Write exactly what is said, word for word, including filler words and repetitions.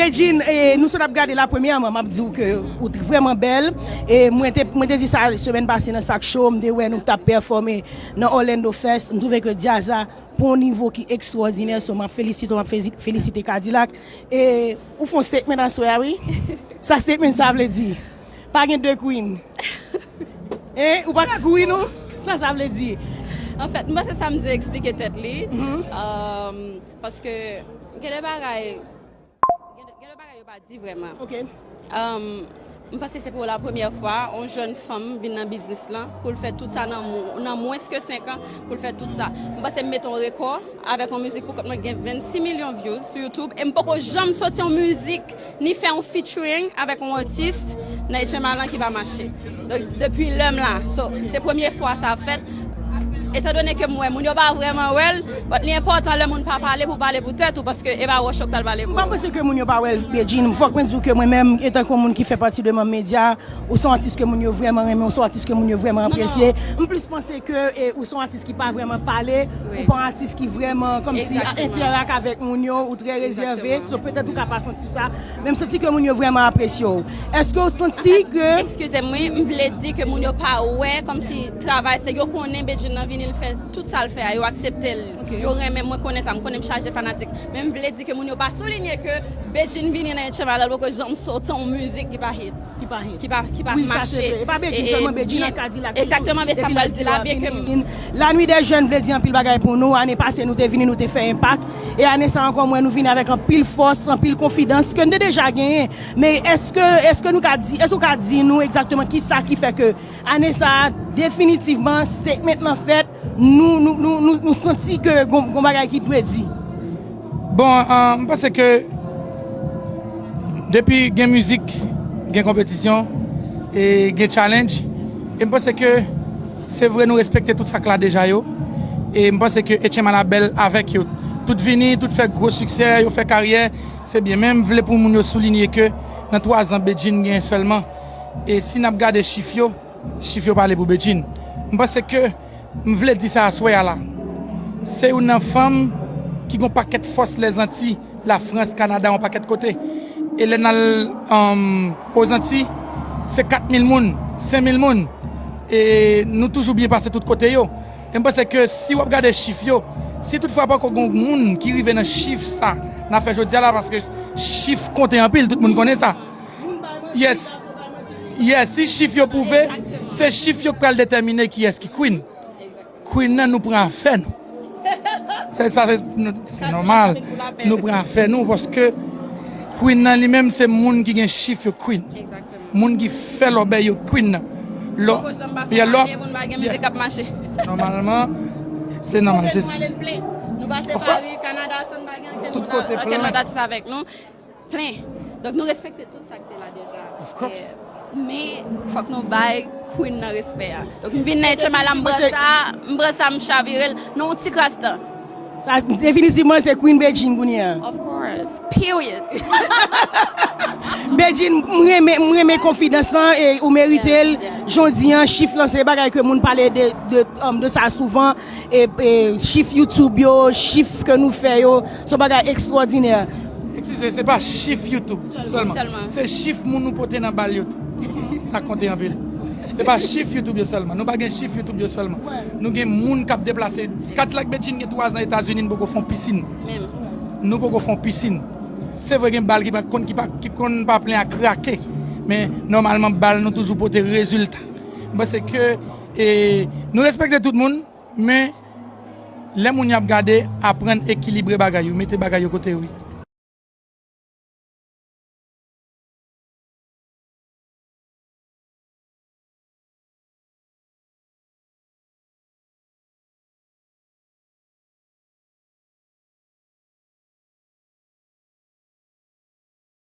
Bedjine, e, nou sot ap gade la, premyèman, m ap di w ke ou t- vrèman bèl. E mwen te, mwen te di sa semèn pase nan Sak Show, m te wè nou t ap pèfòme nan Orlando Fest. M twouve ke djaz la pran yon nivo ki ekstwòdinè, so m ap felisite w, m ap fezi- felisite Kadilak. E ou fè yon statement aswè a, wi. Sa statement sa vle di? Pa gen de queen. Hein? Ou pa ka kouri, non? Sa sa vle di? Anfèt, m panse samdi eksplike tèt li. Paske gen de bagay, gen de, gen de bagay yo pa di vrèman. Ok. M panse se pou la premyè fwa yon jèn fanm vin nan biznis lan pou l fè tout sa nan mo- nan mwens ke senk an, pou l fè tout sa. M panse m mete yon rekò avèk yon mizik pou kont mwen gen vennsis milyon views sou YouTube e m poko janm soti yon mizik ni fè yon featuring avèk yon atis nan H M I lan ki pa mache. Donk depi lè m la, so, se premye fwa sa ap fèt. Etandone ke m wè moun yo pa vrèman wè l, but li enpòtan lè moun pa pale pou pale pou tèt ou, paske e pa wòch yo k pral pale pou ou. M pa panse ke moun yo pa wè l, Bedjine. Fòk mwen di w ke mwen menm, etanke yon moun ki fè pati de Manm Media, ou se yon atis ke moun yo vrèman renmen, ou se yon atis ke moun yo vrèman apresye. M plis panse ke e, ou se yon atis ki pa vrèman pale, ou pa yon atis ki vrèman kòmsi enterak avèk moun yo, ou trè rezève, so petèt ou ka pa santi sa, men m santi ke moun yo vrèman apresye w. Èske w santi ke Eskize m, wi, m vle di ke moun yo pa wè kòmsi travay se yo konnen Bedjine nan vini, l fè tout sa l fè a, yo aksepte l, yo renmen, mwen konnen sa, m konnen m chaje fanatik, men m vle di ke moun yo pa soulinye ke Bedjine vini nan H M I lan, l poko janm soti yon mizik ki pa hit. Ki pa hit. Ki pa, ki pa mache. Wi, sa se vre. E pa Bedjine sèlman, Bedjine ak Kadilak tou. Egzakteman, men sa m pral di la, byen ke m- La Nuit des Jeunes vle di anpil bagay pou nou. Ane pase, nou te vini, nou te fè enpak. E ane sa ankò, m wè nou vini avèk anpil fòs, anpil konfidans ke n te deja genyen. Men èske, èske nou ka di, èske w ka di nou egzakteman kisa ki fè ke ane sa a, definitivman, statement lan fèt, nou, nou, nou, nou, nou santi ke gon, gon bagay ki dwe di? Bon, euh, m panse ke depi gen mizik, gen konpetisyon, e gen challenge, e m panse ke se vre nou respekte tout sa k la deja yo, e m panse ke H M I la bèl avèk yo. Tout vini, tout fè gwo siksè, yo fè karyè, se byen. Men m vle pou moun yo soulinye ke nan twa zan Bedjine genyen sèlman, e si n ap gade chif yo, chif yo pale pou Bedjine. M panse ke m vle di sa aswè a la. Se youn nan fanm ki gon pakèt fòs Lèzanti, Lafrans, Kanada, yon pakèt kote. E lè n al, um, Ozanti, se kat mil moun, senk mil moun. E nou toujou byen pase tout kote yo. E m panse ke si w ap gade chif yo, si toutfwa poko gon moun ki rive nan chif sa n ap fè jodi a la, paske chif konte anpil, tout moun konnen sa. Yes. Yes, si chif yo pwouve, se chif yo k pral detèmine kiyès ki queen. Queen nan, nou pran afè nou. Se sa, se nou- se nòmal. Nou pran afè nou paske queen nan li menm se moun ki gen chif yo queen. Moun ki fè lòbèy yo queen nan. Lò, Poko janm pase ane pou n pa gen mizik k ap mache. Nòmalman, se nòmal. Kote nou ale n plen. Nou pase Pari, Kanada, san n pa gen ankenn moun, ankenn lòt atis avèk nou. Plen. Donk nou respekte tout sa k te la deja. Of course. Eh, men fòk nou bay queen nan respè a. Donk m vin nan H M I la, m pran sa, m pran sa, m chavire l nan yon ti kras tan. Sa, definitivman, se Queen Bedjine kounye a. Of course. Period. Bedjine, m renmen, m renmen konfidans lan e ou merite l. Yeah, yeah. Jodi an, chif lan se bagay ke moun pale de, de, um, de sa souvan. E, e chif YouTube yo, chif ke nou fè yo, se yon bagay ekstwòdinè. Eskize, se pa chif YouTube sèlman. Se chif moun nou pote nan bal yo tou. Sa konte anpil. Se pa chif YouTube yo sèlman. Nou pa gen chif YouTube yo sèlman. Nou gen moun k ap deplase. Kadilak Bedjine gen twa zan Etazini, n poko fè yon pisin. Nou poko fè yon pisin. Se vre, gen bal ki pa konn, ki pa, ki konn pa plen a krake. Men nòmalman, bal nou toujou pote rezilta. M panse ke, e, nou respekte tout moun. Men, lè moun yo ap gade, aprann ekilibre bagay yo, mete bagay yo kote yo ye.